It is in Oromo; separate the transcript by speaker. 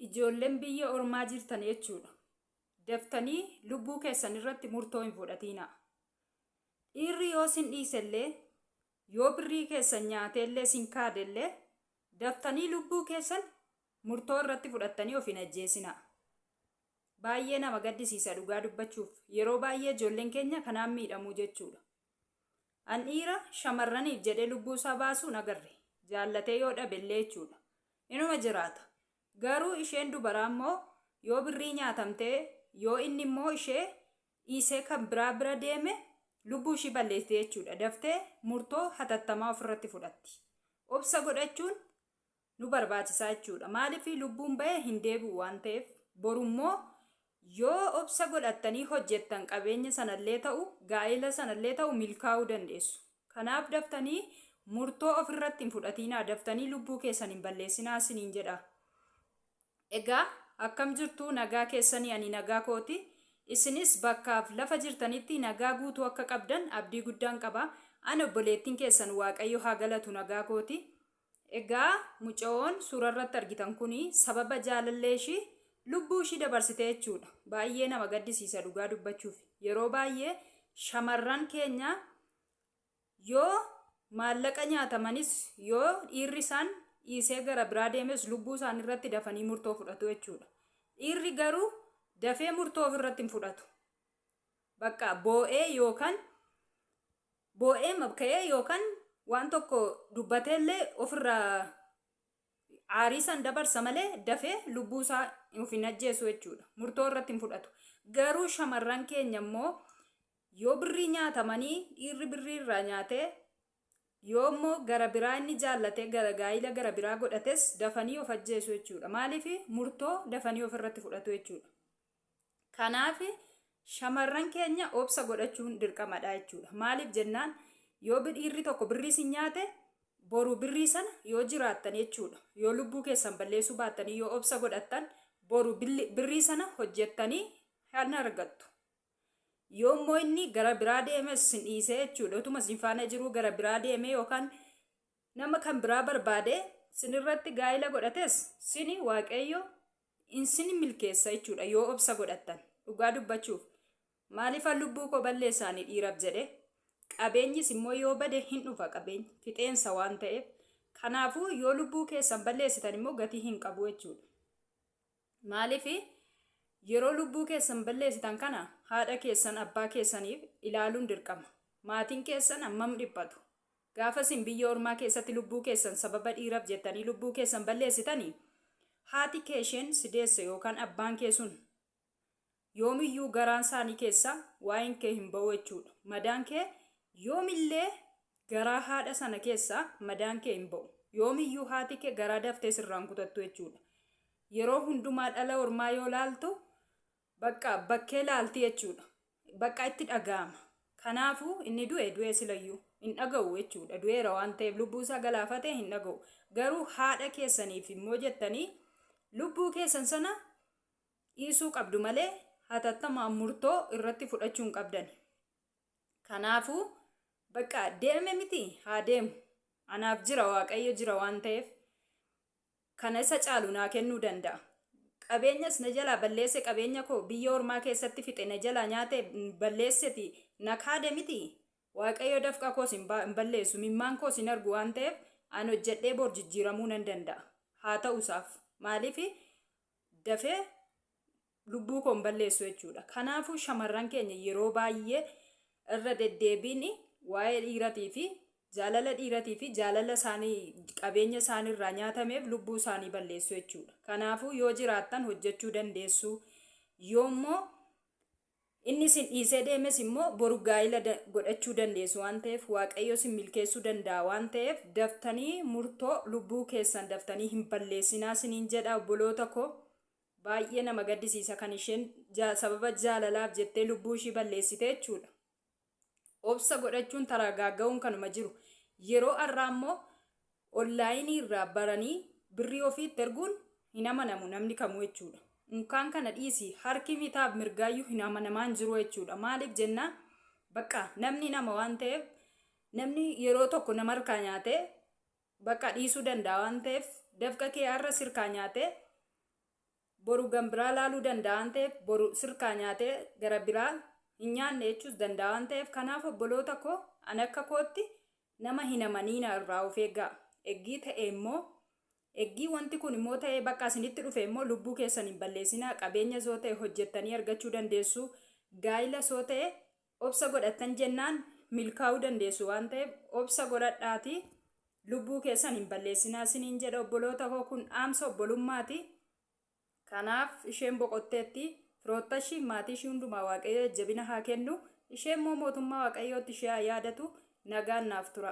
Speaker 1: Ijoolleen biyya ormaa jirtan jechuudha. Daftanii lubbuu keessan irratti murtoo hin fudhatiinaa. Dhiirri yoo sin dhiisellee, yoo birrii keessan nyaateellee sin kaadellee, daftanii lubbuu keessan murtoo irratti fudhattanii of hin ajjeesinaa. Baay'ee nama gaddisiisa dhugaa dubbachuuf. Yeroo baay'ee ijoolleen keenya kanaan miidhamuu jechuudha. An dhiira shamarraniif jedhee lubbuu isaa baasuu hin agarre. Jaallatee yoo dhabellee jechuudha. Inuma jiraata. Garuu isheen dubaraa immoo yoo birrii nyaatamtee yoo inni immoo ishee dhiisee kan biraa bira deeme lubbuu ishii balleessite jechuudha. Daftee murtoo hatattamaa ofirratti fudhatti. Obsa godhachuun nu barbaachisaa jechuudha. Maaliif lubbuun ba'e hin deebi'u waan ta'eef boru immoo yoo obsa godhattanii hojjettan qabeenya sanallee ta'u gaa'ela sanallee ta'u milkaa'uu dandeessu. Kanaaf daftanii murtoo ofirratti hin fudhatiinaa daftanii lubbuu keessan hin balleessinaa isiniin jedha. Egaa akkam jirtu nagaa keessanii ani nagaa kooti. Isinis bakkaaf lafa jirtanitti nagaa guutuu akka qabdan abdii guddaan qaba. Ani obboleettiin keessan Waaqayyo haa galatu nagaa kooti. Egaa mucayoon suura irratti argitan kun sababa jaalallee ishii lubbuu ishii dabarsite jechuudha. Baay'ee nama gaddisiisa dhugaa dubbachuuf. Yeroo baay'ee shamarran keenya yoo maallaqa nyaatamanis yoo dhiirri isaan dhiisee gara biraa deemes lubbuu isaanii irratti dafanii murtoo fudhatu jechuudha. Dhiirri garuu dafee murtoo ofirratti hin fudhatu. Bakka boo'ee yookaan boo'ee ka'ee yookaan waan tokko dubbateellee ofirraa aarii san dabarsa malee dafee lubbuu isaa of hin ajjeesu jechuudha. Murtoo irratti hin fudhatu. Garuu shamarran keenya immoo yoo birrii nyaatamanii dhiirri birrii irraa nyaatee yoo immoo gara biraa inni jaallatee gara gaa'ila gara biraa godhates dafanii of ajjeesu jechuudha. Maaliif murtoo dafanii ofirratti fudhatu jechuudha. Kanaaf shamarran keenya obsa godhachuun dirqamadha jechuudha. Maaliif jennaan yoo dhiirri tokko birrii sin nyaate boru birrii sana yoo jiraattan jechuudha. Yoo lubbuu keessan balleessuu baattanii yoo obsa godhattan boru birrii sana hojjettanii hin argattu. Yoo immoo inni gara biraa deemes sin dhiisee jechuudha. Utuma sin faana jiruu gara biraa deemee yookaan nama kan biraa barbaadee sinirratti gaa'ila godhates sini Waaqayyo insin milkeessa jechuudha yoo obsa godhattan dhugaa dubbachuuf. Maaliifan lubbuu koo balleessaani dhiiraf jedhe qabeenyis immoo yoo bade hin dhufa qabeenyi fixeensa waan ta'eef kanaafuu yoo lubbuu keessan balleessitan immoo gatii hin qabu jechuudha. Maaliif yeroo lubbuu keessan balleessitan kana haadha keessan abbaa keessaniif ilaaluun dirqama. Maatiin keessan hammam dhiphatu. Gaafa isin biyya ormaa keessatti lubbuu keessan sababa dhiiraf jettanii lubbuu keessan balleessitanii haati kee isheen si deesse yookaan abbaan kee sun yoomiyyuu garaan isaanii keessaa waa'een kee hin ba'u jechuudha. Madaan kee yoomillee garaa haadha sana keessaa madaan kee hin ba'u. Yoomiyyuu haati kee garaa daftee sirraan kutattu jechuudha. Yeroo hundumaa dhala ormaa yoo laaltu bakka bakkee laalti jechuudha. Bakka itti dhaga'ama. Kanaafuu inni du'e du'e silayyuu hin dhaga'u jechuudha. Du'eera waan ta'eef lubbuu isaa galaafatee hin dhaga'u. Garuu haadha keessaniif immoo jettanii lubbuu keessan sana dhiisuu qabdu malee hatattamaan murtoo irratti fudhachuu hin qabdan. Kanaafuu bakka deeme miti haa deemu. Anaaf jira Waaqayyo jira waan ta'eef kana isa caalu naa kennuu danda'a. Qabeenyas na jalaa balleesse qabeenya koo biyya ormaa keessatti fixe na jalaa nyaate balleesseti na kaade miti. Waaqayyo dafqa koos hin balleessu mimmaan koos hin argu waan ta'eef an hojjedhee bor jijjiiramuu nan danda'a. Haa ta'u isaaf maaliif dafee lubbuu koo hin balleessu jechuudha. Kanaafuu shamarran keenya yeroo baay'ee irra deddeebiin waa'ee dhiiratii fi jaalala dhiiratii fi jaalala isaanii qabeenya isaanii irraa nyaatameef lubbuu isaanii balleessu jechuudha. Kanaafuu yoo jiraattan hojjechuu dandeessu. Yoo immoo inni isin dhiisee deemes immoo boru gaa'ila godhachuu dandeessu waan ta'eef Waaqayyo isin milkeessuu danda'a waan ta'eef daftanii murtoo lubbuu keessan daftanii hin balleessinaa isiniin jedha obboloota koo. Baay'ee nama gaddisiisa kan isheen sababa jaalalaaf jettee lubbuu ishii balleessite jechuudha. Obsa godhachuun taragaaga'uun kanuma jiru. Yeroo har'aa immoo onlaayinii irraa baranii birrii ofiitti erguun hin amanamu namni kamuu jechuudha. Unkaan kana dhiisi harki mitaaf mirgaayyuu hin amanamaan jiru jechuudha. Maaliif jennaan bakka namni nama waan ta'eef namni yeroo tokko nama harkaa nyaatee bakka dhiisuu danda'a waan ta'eef dafqa kee har'a sirkaa nyaatee Boru gan biraa laaluu danda'a waan ta'eef boru sirkaa nyaatee gara biraa hin nyaanne jechuus danda'a waan ta'eef kanaaf obboloota koo an akka kootti nama hin amaniina irraa of eeggaa. Eggii ta'e immoo eggii wanti kun immoo ta'ee bakka isinitti dhufe immoo lubbuu keessan hin balleessinaa qabeenya soo ta'e hojjettanii argachuu dandeessu gaa'ila soo ta'e obsa godhattan jennaan milkaa'uu dandeessu waan ta'eef obsa godhadhaatii lubbuu keessan hin balleessinaa isiniin jedha obboloota koo kun dhaamsa obbolummaati. Kanaaf isheen boqotteetti firoottan ishii maatii ishii hundumaa waaqayyo jajjabina haa kennu ishee immoo mootummaa waaqayyootti ishee haa yaadatu nagaan naaf tura.